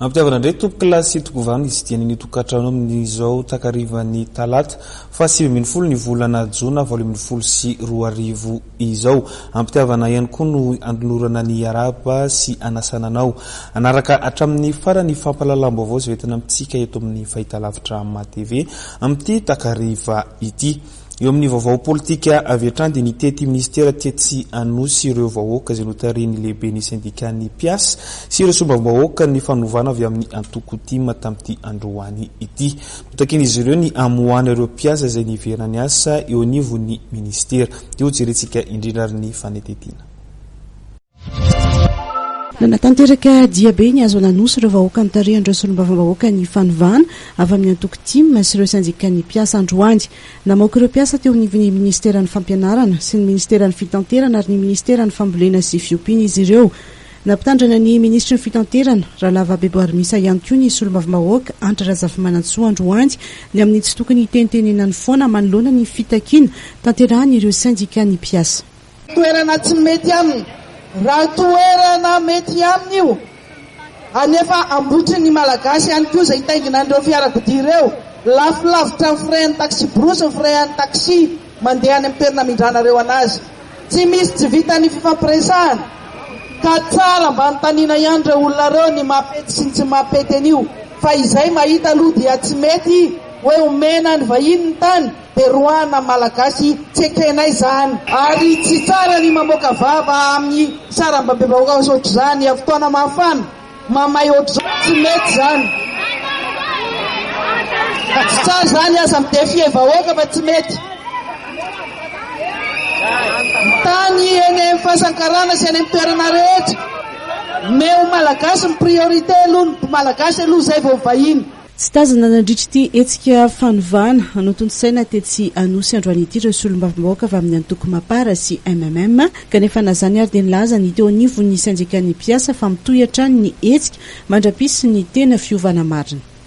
Ampitiavana indray tompokolahy sy tompovavy ny tsy ny tokantrano amin'izao takarivan'ny talata faha 19 ny volana jona 2018 izao. Ampitiavana ihany koa no anolorana ny arahaba sy anasana anao hanaraka hatramin'ny farany fampahalalam-baovao izay entina amintsika eto amin'ny fahitalavitra MATV amin'ity takariva ity. Eo amin'ny vaovao politika avy hatrany dia nitety minisitera tetsy Anosy ireo vahoaka izay notarihin'ny lehiben'ny sendikan'ny mpiasa sy ireo solombavambahoaka ny fanovana avy amin'ny antoko tim tamin'ity androany ity. Notakian'izy ireo ny hamoahana ireo mpiasa izay niverina niasa eo anivon'ny minisitera. Dia hojerentsika indrindra ary ny fanetetiana. Nanatanteraka diabe nihazo an'Anosy ireo vahoaka notarihan'ireo solombavambahoaka ny fanovana avy amin'ny antoko tim sy ireo sendikan'ny mpiasa androany. Namoaka ireo mpiasa teo anivon'ny minisiteran'ny fampianarana sy ny minisiteran'ny fitanterana ary ny minisiteran'ny fambolena sy fiompiana izy ireo. Nampitandrina ny minisitry ny fitanterana, Ralava Beboarimisa ihany koa ny solombavambahoaka Andry Razafimanantsoa androany ny amin'ny tsy tokony hitenitenenany foana manoloana ny fitakiana tanterahan'ireo sendikan'ny mpiasa. Toerana tsy mety aminy. Raha toerana mety aminy io, anefa ambotry ny Malagasy ihany koa izay hitaingina an'ireo fiarakodia ireo. Lafo lavitra ny frais an'ny taxi-brousse ny frais an'ny taxi mandeha any amin'ny toerana amindranareo anazy. Tsy misy tsy vitan'ny fifampiresahana ka tsara mba anontaniana ihany ireo olona ireo ny mampety sy ny tsy mampety an'io fa izay mahita aloha dia tsy mety hoe omena ny vahiny ny tany Dia roahana Malagasy tsy ekenay zany. Ary tsy tsara ny mamoaka vava amin'ny sarambabem-bahoaka ohatr'izany fotoana mafana, mamay ohatr'izao, tsy mety zany. Tsy tsara zany, aza mi-defier vahoaka fa tsy mety. Ny tany eny amin'ny fasan-karana sy any amin'ny toerana rehetra, omeo Malagasy ny priorité aloha, ny Malagasy aloha zay vao vahiny. Tsy tazana nandritra ity hetsika fanovana notontosaina tetsy Anosy androany ity ireo solombavambahoaka avy amin'ny antoko Mapar sy mmm kanefa na izany ary dia nilaza ny teo anivon'ny sendikan'ny mpiasa fa mitohy hatrany ny hetsika mandra-pisy ny tena fiovana marina.